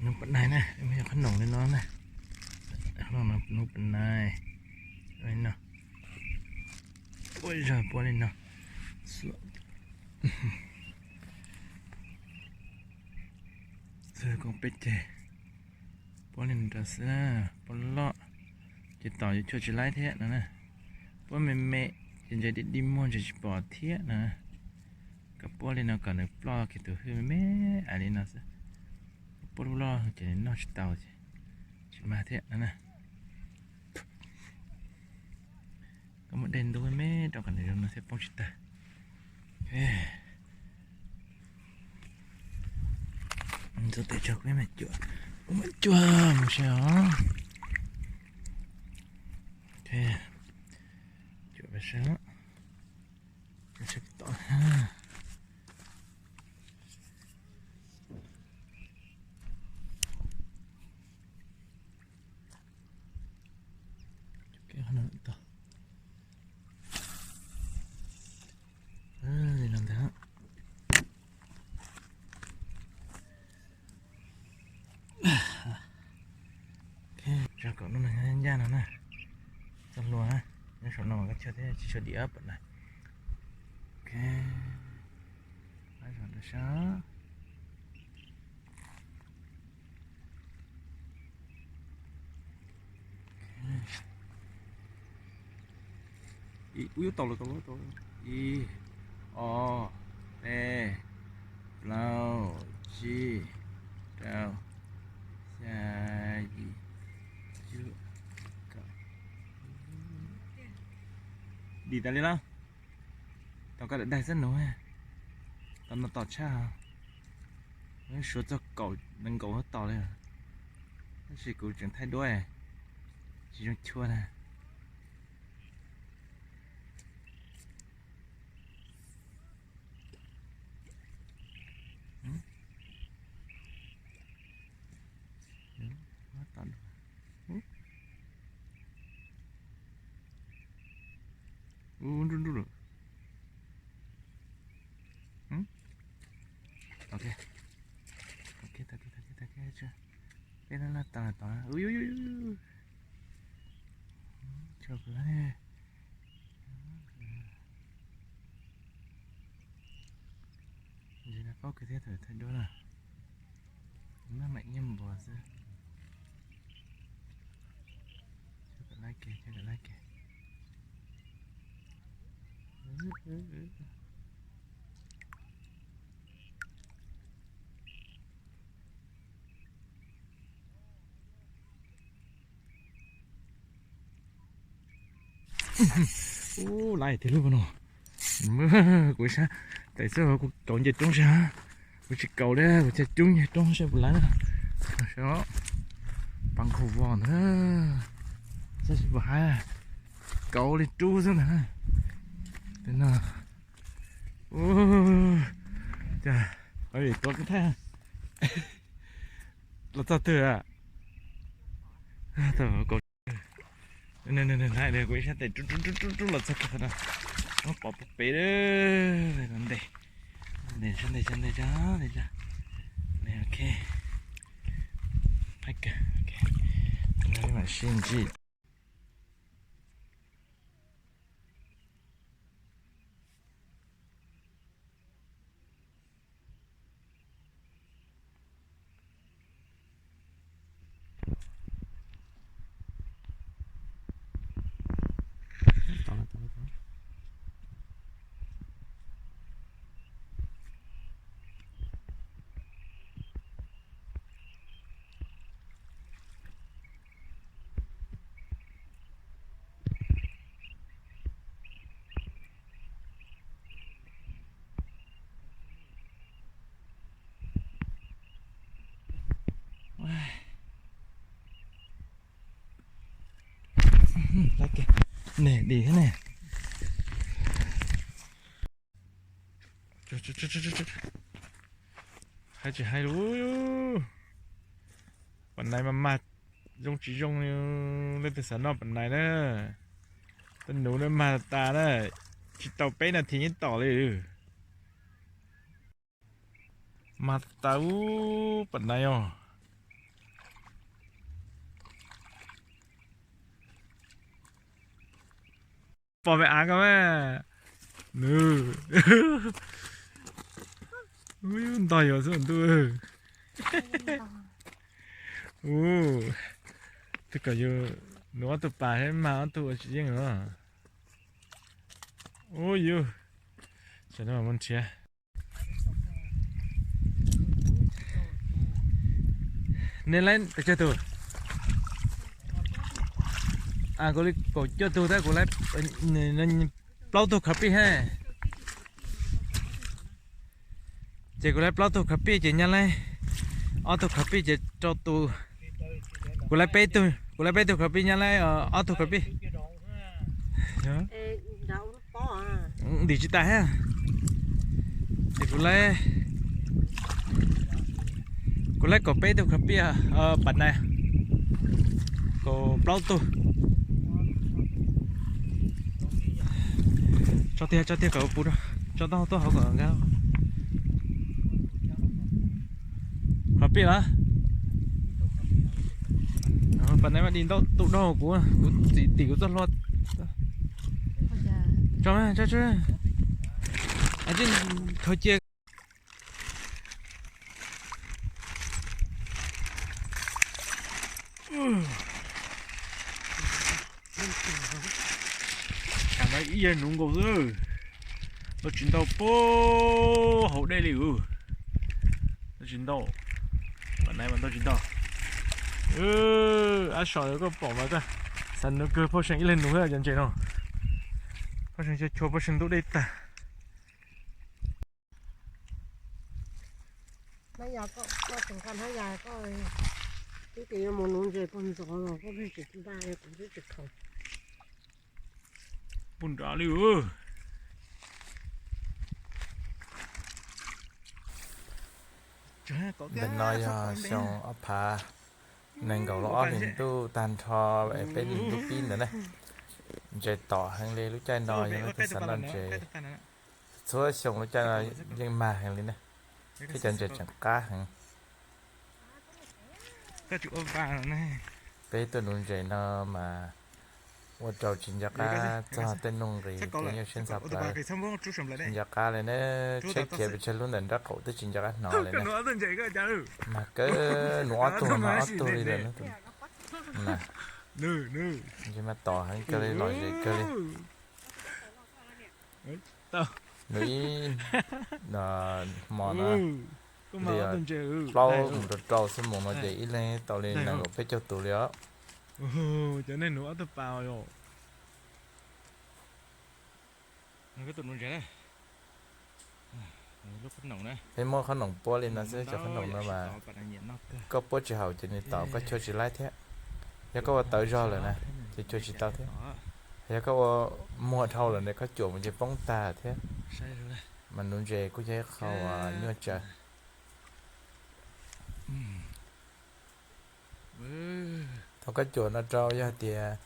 Nub pam nais na, yog qhob noom li no na. Qhob noom no nub pam nais. No, puab zog puab li no. Xwb koom peb ceg, puab li no rau xwb na, puab loj, ces tom yuav tshuaj tsis laib thiab no na. Puab me me, ces ntses dig dig muag ntses tsis pom thiab no. Koj puab li no kom nws ploj kiag tus hwj me me ais li no xwb. Puab lub loj ces nws noj tsis tau ces tsis mag thiab no na. Koj muab dej ntub me me rau kom nws zoo no thiaj poob tsis tag. Ntxuav tes tso kuv mam cuam, kuv mam cuam mus saib os. Cuam pais saib, saib tom na. Li no ntag. Tso kom nub no ncaj no na. Txoj hlua na, nyob saum no mas koj chua thiab tsis tshua dim pam nais. Ok, pab zog rau sab. Ib, ub, tau lawm, tau lawm, tau lawm. Ib, ob, peb, plaub, tsib, rau, xya, yim, cuaj, kaum. Dim tas li los? Tau koj daim daig xwb nus, tau no tom tshaj. Suav txog kaum nees nkaum tom li, tab sis kuv tseem thaij duab tsis zoo chua na. Ub, nruj nruj lawm. Ok, ok, peb laj laj tas tod. Ub, ub, ub, ub. Tso kuv laj. Ntsis no paub kwv thiab thaum thaij duab na. Maj mam nyiaj npua xwb. Cov kom laib ke, cov kom laib ke. Ub, laib tiag lub no. Kuv ib sab tes xwb kuv kauv nce roob sab. Kuv tsis kauv li, kuv thiaj cub nce roob sab puas laib na. Pab nkhaus vos ntag, xab tsis puas haib, kauv li rub xwb ntag. Tes no, ua cas, tuav kub thaj, los txog twg a? Kuv ib sab tes rub rub rub rub los txog kiag qhov no, muab pov pem no ntes, ntes sab ntes sab ntes sab ntes sab, ok, ok, mam sib ntsib. Nim dim thiab ne. Hais tsis hais lus, pam nais mas mag zoo tsis zoo, leej twg xav noj pam nais na. Tej nuv na mag tas na, tsis tau peb nas this yeej tom li. Mag tas ub pam nais os. Pom me av ko mas. Nws ntog yuav xwb ntuj. Ub, twb kom yus nws ob tug pas thiab mas ob tug ua tsis yeej os. Ub yus, tam no mas mus nrhiav. Nej laib pes tsawg tug? Kuv li kaum cuaj tug tab kuv laib plaub tug khav pij hab. Ces kuv laib plaub tug khav pij ces nyab laib ob tug khav pij ces rau tus, kuv laib peb tug, kuv laib peb tug khav pij nyab laib ob tug khav pij. Ntim tsis tas hab. Ces kuv laib, kuv laib kaum peb tug khav pij, pas nais kaum plaub tug. Tso tiag, tso tiag kom puv, tso taub hau tuaj hauv kom nkag. Khav pij los? Pas nais mas di ntau tus dau kuv, kuv tim, tim kuv txoj hlua. Tso, tso, tso. Khaws cia. Tam no ib yam nuv nkaus xwb, ntau tsis ntau puag hauv dej li. Ntau tsis ntau, pas nais mas ntau tsis ntau. Ab so koj pom mas koj xav nuv kawg, phauj Seej ib leeg nuv xwb cov ntses no. Phauj Seej xyaw chua, phauj Seej ntub dej tag. Hnab Yaj, koj, koj tus nqaj Hnab Yaj, koj twb tias yuav mus nuv ntses puag ntxov los koj pheej tsis npaj, kuv twb tsis khaws. Puag nrad li. Ntawm no yog xyoo ob phav nees nkaum ob hlis ntuj tag nrho es peb hlis ntuj pib ntawd na. Ntses tom heev li, lub caij no yog leej twg xav noj ntses, txhua xyoo lub caij no yeej mag heev li na, thiab cov ntses tseem qab heev. Peb tuaj nuv ntses no mas ua rau tsis nco qab txog tej nuj nqis, tus nyuaj siab ntxhov plawv. Tsis nco qab li na, tsheb khiav pes tsawg lub ntawm nraub qaum twb tsis nco qab hnov li na. Mag kawg, nuv ob tug mas mag ob tug li lawm na. Ntses mas tom heev kawg li, lom zem kawg li. Nws ib hmo no li plaub mus rau rau xwb, mus no ces ib leeg tau li nees nkaum peb caug tus li os. Cov neeg nuv ob tug pas os. Peb muab qhob noom puab li no xwb, cov qhob noom no mas koj puab tsis haum ces nws tom, koj chua tsis laib thiab. Yog koj ua tawv zog lawm na, ces chua tsis tau thiab. Yog koj ua muag dhau lawm ne, koj cuam mus ces poob tag thiab. Mas nuv ntses kuj yog ib qho uas nyuaj tsawv. Thaum koj cuam no rau, yog tias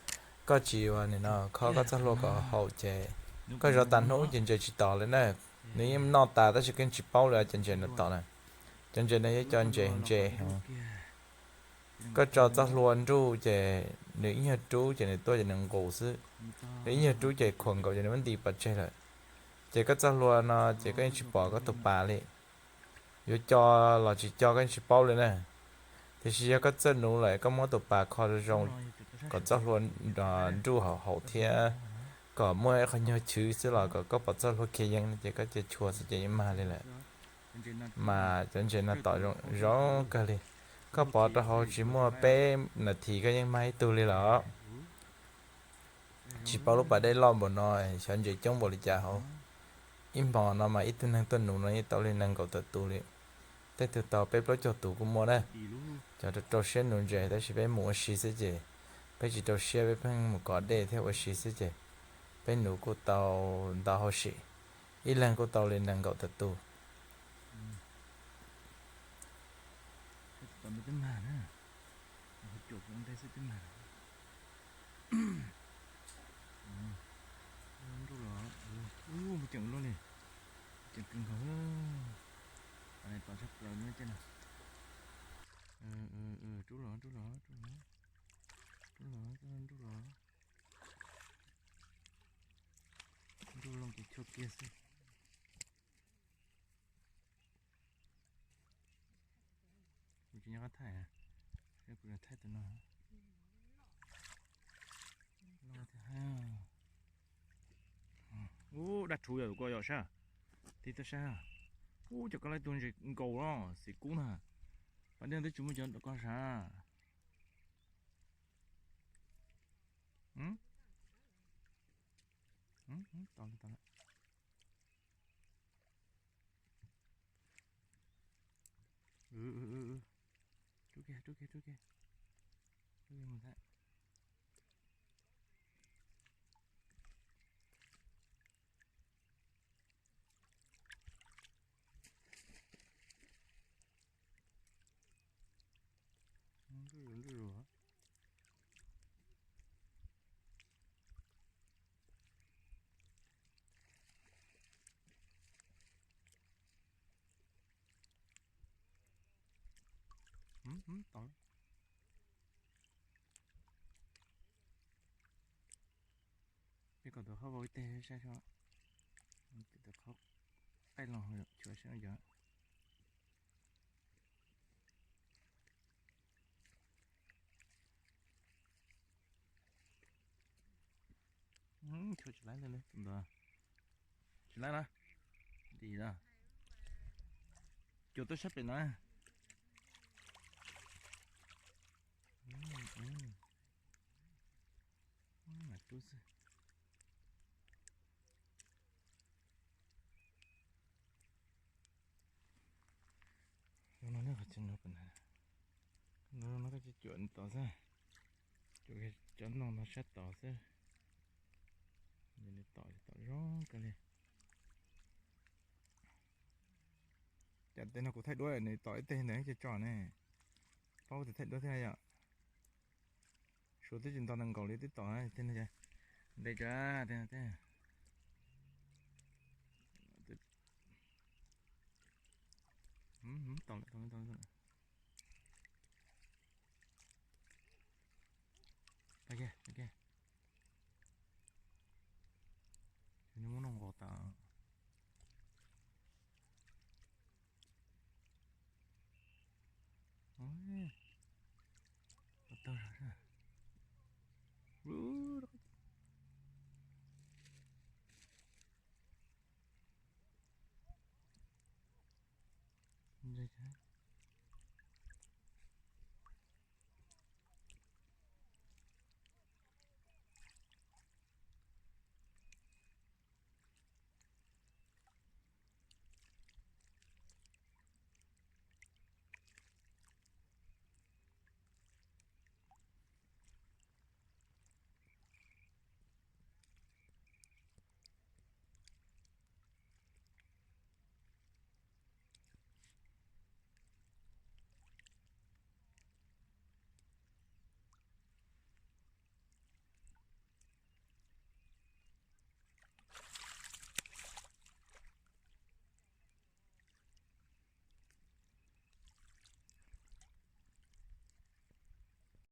koj tsis ua nim no kho koj txoj hlua kom haum ces koj zov tas hnub ces ntses tsis tom li na. Nws yeej noj tas tab sis koj tsis paub li cov ntses no tom na. Cov ntses no yog cov ntses ntse heev. Koj tso txoj hlua nruj ces nws ib nyuag rub ces nws tuaj ces nws nqus xwb. Nws ib nyuag rub ces khuam nkaus ces nws muab nti pov tseg lawm. Ces koj txoj hlua no ces koj yeej tsis pom koj tus pas li. Yuav co los tsis co koj yeej tsis paub li na. Tiam sis yog koj txawj nuv lawm, koj muab tus pas kho zoo zoo kom txoj hlua nruj haum haum thiab kom muaj ib qho nyuag chwv xwb los kom koj pom txoj hlua khiav yees ces koj cia chua xwb ces yeej mag li lawm. Mas cov ntses no tom zoo kawg li. Koj pov rau hauv tsis muaj peb nas this koj yeej mag ib tug li lawm. Tsis paub lub pas dej loj npaum no, xyov ntses coob npaum li cas hauv. Ib hmo no mas ib tug neeg tuaj nuv no yeej tau li nees nkaum tawm tus li. Tej tug tau peb plaub caug tus kuj muaj na. Cov rau siab nuv ntses tab sis peb mus ua si xwb ces peb tsis rau siab, peb pheej mus kov dej thiab ua si xwb ces peb nuv kuj tau ntau hauj sim, ib leeg kuj tau li nees nkaum tawm tus. tiag xwb. Kuv tsis nyob qab thaij, kuv thaij tus no. Ub, dab rhuv yog tus ko yog sab. Tig tuaj sab. Ub, cov ko lawv tus ntses nkaus los xim kub na. Pas dej twb tsis muaj cov ko sav. Tau tau. Rub kiag, rub kiag, rub kiag. Rub kiag mus thiab. Ntws ntws. Tau. Peb kom tus qhaub vau ib teg saib seb. Tus qhaub qaij los chuav saib yog. Chuav tsis laib li tus ntawd. Tsis laib na. Dim na. Cuam tuaj sab pem na. Mas tub xwb. Zoo no nej qhov chaw no pem na. No no koj tsis cuam nws tom xwb. Cuam cov no no sab tod xwb. Nws tom tom zoo kawg li. Cas tej no kuv thaij duab nws tom ib teg ntawd ces tso ne. Paub tias thaij duab thiab yom. Suav twb tsis nto nees nkaum li twb tom tej no. Nte tsa tej no tej. Tau lawm, tau lawm, tau lawm. Nws muab noj nkaus tas. Tau zog.